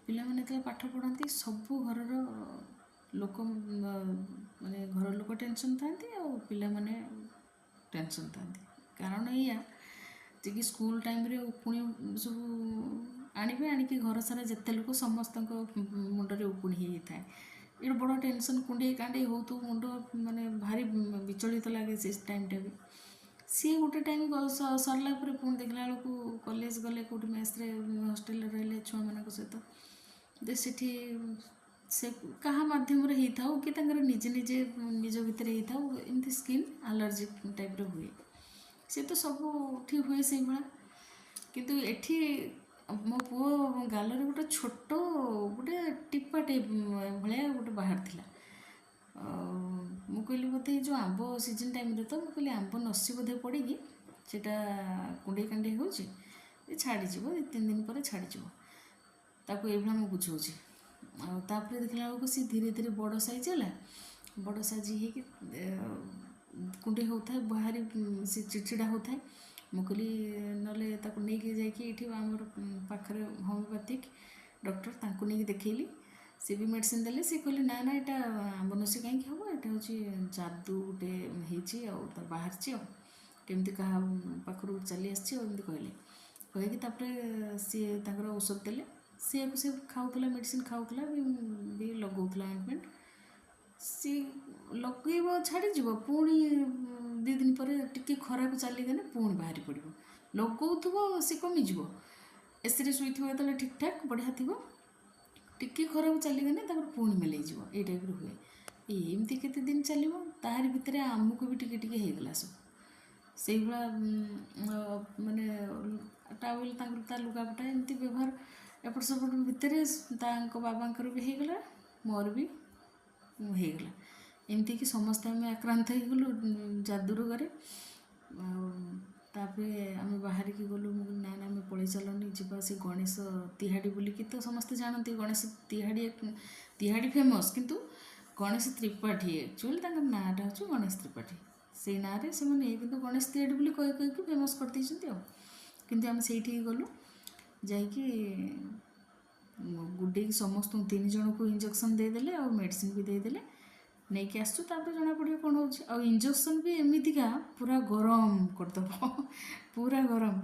ପିଲାମାନେ ଯେତେବେଳେ ପାଠ ପଢ଼ନ୍ତି, ସବୁ ଘରର ଲୋକ, ମାନେ ଘର ଲୋକ ଟେନସନ୍ ଥାଆନ୍ତି ଆଉ ପିଲାମାନେ ଟେନସନ୍ ଥାଆନ୍ତି। କାରଣ ଏଇଆ ଯେ କି ସ୍କୁଲ ଟାଇମ୍ରେ ଉକୁଣି ସବୁ ଆଣିବେ, ଆଣିକି ଘର ସାରା ଯେତେ ଲୋକ ସମସ୍ତଙ୍କ ମୁଣ୍ଡରେ ଉକୁଣି ହେଇଯାଇଥାଏ। ଏଇଟା ବଡ଼ ଟେନସନ୍, କୁଣ୍ଡେଇ କାଣ୍ଡେଇ ହେଉଥିବ ମୁଣ୍ଡ, ମାନେ ଭାରି ବିଚଳିତ ଲାଗେ ସେ ଟାଇମ୍ଟା ବି। ସିଏ ଗୋଟେ ଟାଇମ୍ ସରିଲା ପରେ ପୁଣି ଦେଖିଲା ବେଳକୁ କଲେଜ ଗଲେ, କେଉଁଠି ମେସ୍ରେ ହଷ୍ଟେଲରେ ରହିଲେ ଛୁଆମାନଙ୍କ ସହିତ ଯେ ସେଠି ସେ କାହା ମାଧ୍ୟମରେ ହେଇଥାଉ କି ତାଙ୍କର ନିଜେ ନିଜେ ନିଜ ଭିତରେ ହେଇଥାଉ, ଏମିତି ସ୍କିନ୍ ଆଲର୍ଜି ଟାଇପ୍ର ହୁଏ। ସେ ତ ସବୁଠି ହୁଏ ସେଇଭଳିଆ। କିନ୍ତୁ ଏଠି ମୋ ପୁଅ ଗାଲରେ ଗୋଟେ ଛୋଟ ଗୋଟେ ଟିପା ଟାଇପ୍ ଭଳିଆ ଗୋଟେ ବାହାରିଥିଲା। ଆଉ ମୁଁ କହିଲି ବୋଧେ ଏଇ ଯେଉଁ ଆମ୍ବ ସିଜନ୍ ଟାଇମ୍ରେ ତ, ମୁଁ କହିଲି ଆମ୍ବ ନସି ବୋଧେ ପଡ଼ିକି ସେଇଟା କୁଣ୍ଡେଇ କାଣ୍ଡେଇ ହେଉଛି, ଏ ଛାଡ଼ିଯିବ, 2-3 ଦିନ ପରେ ଛାଡ଼ିଯିବ। ତାକୁ ଏଇଭଳିଆ ମୁଁ ବୁଝାଉଛି। ଆଉ ତାପରେ ଦେଖିଲା ବେଳକୁ ସେ ଧୀରେ ଧୀରେ ବଡ଼ ସାଇଜ୍ ହେଲା। ବଡ଼ ସାଇଜ୍ ହେଇକି କୁଣ୍ଡେଇ ହେଉଥାଏ, ବାହାରି ସେ ଚିଡ଼ଚିଡ଼ା ହେଉଥାଏ। ମୁଁ କହିଲି ନହେଲେ ତାକୁ ନେଇକି ଯାଇକି ଏଇଠି ଆମର ପାଖରେ ହୋମିଓପାଥିକ୍ ଡକ୍ଟର, ତାଙ୍କୁ ନେଇକି ଦେଖେଇଲି। ସେ ବି ମେଡ଼ିସିନ ଦେଲେ। ସେ କହିଲେ, ନା ନା, ଏଇଟା ଆମ୍ବ ନସି କାହିଁକି ହେବ? ଏଇଟା ହେଉଛି ଯାଦୁ ଗୋଟେ ହେଇଛି ଆଉ ତ ବାହାରିଛି ଆଉ କେମିତି କାହା ପାଖରୁ ଚାଲି ଆସିଛି ଆଉ, ଏମିତି କହିଲେ। କହିକି ତାପରେ ସିଏ ତାଙ୍କର ଔଷଧ ଦେଲେ। ସିଏକୁ ସେ ଖାଉଥିଲା, ମେଡ଼ିସିନ ଖାଉଥିଲା ବି ଲଗାଉଥିଲା ଅଏଣ୍ଟମେଣ୍ଟ। ସିଏ ଲଗେଇବ, ଛାଡ଼ିଯିବ, ପୁଣି 2 ଦିନ ପରେ ଟିକେ ଖରାକୁ ଚାଲିଗଲେ ପୁଣି ବାହାରି ପଡ଼ିବ। ଲଗାଉଥିବ, ସେ କମିଯିବ। ଏସିରେ ଶୋଇଥିବ ଯେତେବେଳେ ଠିକ୍ଠାକ୍ ବଢ଼ିଆ ଥିବ, ଟିକେ ଖରାକୁ ଚାଲିଗଲେ ତାପରେ ପୁଣି ମେଲେଇଯିବ। ଏଇ ଟାଇପ୍ର ହୁଏ। ଏମିତି କେତେ ଦିନ ଚାଲିବ? ତାହାରି ଭିତରେ ଆମକୁ ବି ଟିକେ ଟିକେ ହେଇଗଲା ସବୁ ସେଇଭଳିଆ। ମାନେ ଟାୱେଲ୍ ତାଙ୍କର ତା ଲୁଗାପଟା ଏମିତି ବ୍ୟବହାର ଏପଟ ସେପଟ ଭିତରେ ତାଙ୍କ ବାବାଙ୍କର ବି ହେଇଗଲା, ମୋର ବି ହେଇଗଲା। ଏମିତିକି ସମସ୍ତେ ଆମେ ଆକ୍ରାନ୍ତ ହେଇଗଲୁ ଯାଦୁ ରୋଗରେ। ଆଉ ତାପରେ ଆମେ ବାହାରିକି ଗଲୁ। ମୁଁ କହିଲି, ନା ନା, ଆମେ ପଳେଇ ଚାଲନି ଯିବା ସେ ଗଣେଶ ତିହାଡ଼ି ବୋଲିକି ତ ସମସ୍ତେ ଜାଣନ୍ତି। ଗଣେଶ ତିହାଡ଼ି, ତିହାଡ଼ି ଫେମସ୍, କିନ୍ତୁ ଗଣେଶ ତ୍ରିପାଠୀ ଆକ୍ଚୁଆଲି ତାଙ୍କ ନାଁଟା ହେଉଛି ଗଣେଶ ତ୍ରିପାଠୀ। ସେଇ ନାଁରେ ସେମାନେ, କିନ୍ତୁ ଗଣେଶ ତିହାଡ଼ି ବୋଲି କହି କହିକି ଫେମସ୍ କରିଦେଇଛନ୍ତି। ଆଉ କିନ୍ତୁ ଆମେ ସେଇଠିକି ଗଲୁ, ଯାଇକି ଗୁଡ଼େଇକି ସମସ୍ତଙ୍କୁ ତିନି ଜଣଙ୍କୁ ଇଞ୍ଜେକ୍ସନ୍ ଦେଇଦେଲେ ଆଉ ମେଡ଼ିସିନ ବି ଦେଇଦେଲେ। ନେଇକି ଆସିଛୁ, ତାପରେ ଜଣାପଡ଼ିବ କ'ଣ ହେଉଛି। ଆଉ ଇଞ୍ଜେକ୍ସନ୍ ବି ଏମିତିକା ପୁରା ଗରମ କରିଦେବ, ପୁରା ଗରମ।